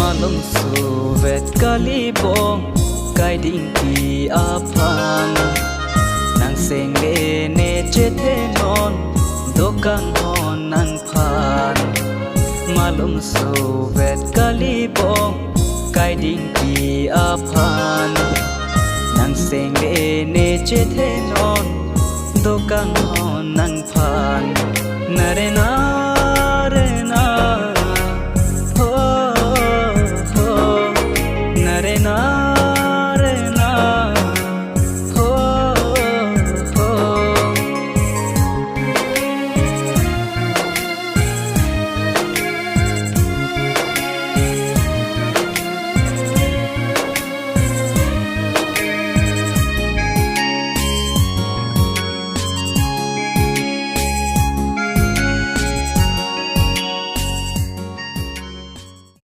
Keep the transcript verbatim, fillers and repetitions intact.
Malom suvet kali bong, Kaidingpi aphan. Nang sengle ne chethenon, dokanghon nangphan. Malom suvet kali bong, Kaidingpi aphan. Nang sengle ne chethenon, dokanghon nangphan. Nare na